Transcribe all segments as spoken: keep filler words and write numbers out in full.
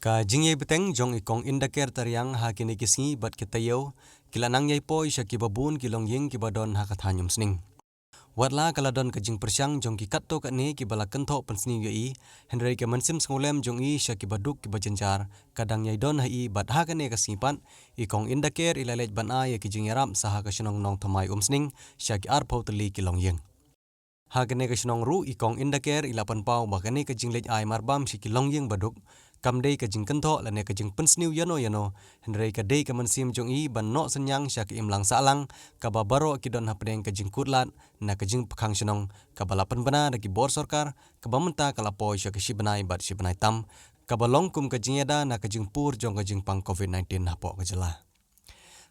Ka jingïai bteng jong i Kong Indaker Tariang ha kine ki sngi bad ki taïew ki la nang ïai poi sha kiba bun ki longïing kiba don ha ka thaiñ Umsning. Watla ka la don ka jingpyrshang jong ki katto katne kiba la kynthoh pynsniew ïa i, hynrei ka mynsiem sngewlem jong i sha kiba duk kiba jynjar ka dang ïai don ha i bad ha kane ka sngi pat i Kong Indaker i la leit ban ai ïa ki jingïarap sha ha ka shnong Nongthymmai Umsning sha ki arphew tylli ki longïing. Ha kane ka shnong ruh i Kong Indaker i la pynpaw ba kane ka jingleit ai marbam sha ki longïing baduk kam dei ka jingkynthoh lane ka jingpynsniew ïano ïano, hynrei ka dei ka mynsiem jong i ban noh synñiang sha ka imlang sahlang kaba baroh ki don hapdeng ka jingkut lad na ka jingpyrkhang shnong kaba la pynbna da ki bor sorkar, kaba mynta ka la poi sha ka shibnai bad shibnai tam, kaba long kum ka jingïada na ka jingpur jong ka jingpang covid nineteen hapoh ka jylla.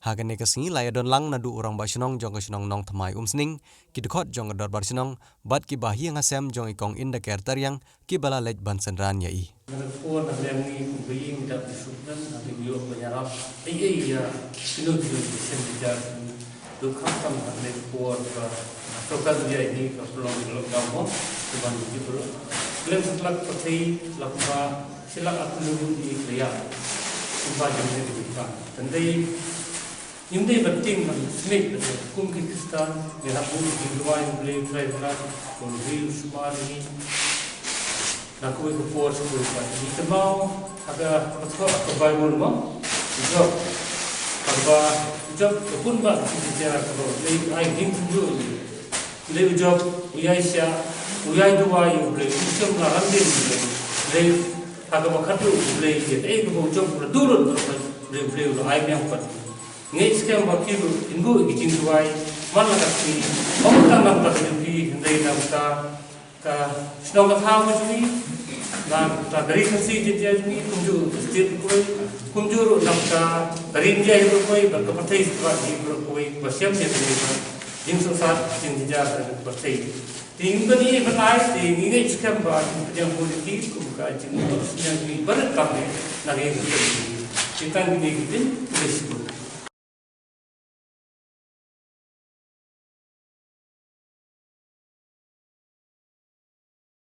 Ha kane ka sngi la ïadon lang naduh u rangbah shnong jong ka shnong Nongthymmai Umsning, ki dkhot jong ka dorbar shnong bad kiba ha ïing ha sem jong i Kong Indaker Tariang kiba la leit ban synran ïa i. Nga da ka por na liang ngi kum ka ïing da ki suk nan na ki ïoh ban ïarap ei ei ïa kino kino ki sien ki jar. Duk kham tam ha liang por ba na to ka ïa ngi ka prolong ki lockdown mo. Ki ban ki bro. Klem satlak pathai lak ba silak aku lu ni ka ïa. Kumba jong ni ka jingpang. Tandai Ngim dei ban tieng ban sngewthuh kum ki Khristan, ngi hap buh jingduwai U Blei Trai Blei, ko Blei u sumar ngi. Na kawei ka por sha kawei ka por. Ngi kynmaw ha ka, ha ka Baibl mo, u Job. Haba u Job ka pun ba ki jia ka ba U Blei ai jingkynjoh ïa u. U Blei u Job u ïai sha, u ïai duwai ïa U Blei, u shem la randin U Blei. U Blei ha ka ba khadduh U Blei ïa, eh, ka ba u Job u la duh lut, U Blei, U Blei u la ai biang pat. Ngeit skhem ba phi ruh phin buh ïa ki jingduwai man la ka sngi. Ym tang na ka sngi phi hynrei na ka, ka shnong ka thaw ka jong ngi, na ka ri Khasi Jaintia jong ngi, kumjuh ka state baroh kawei, kumjuh ruh na ka ri India baroh kawei, bad ka pyrthei baroh kawei, ba shem ïa ka jingsngewsih jingjynjar ka pyrthei. Te ngim don ei ei ban ai, te ngi ngeit skhem ba kin pdiang buh ïa ki kum ka jingmut synñiang jong ngi baroh kawei na ka ïing ka sem jong ngi. Te tang kine ki ktien, khublei shibun.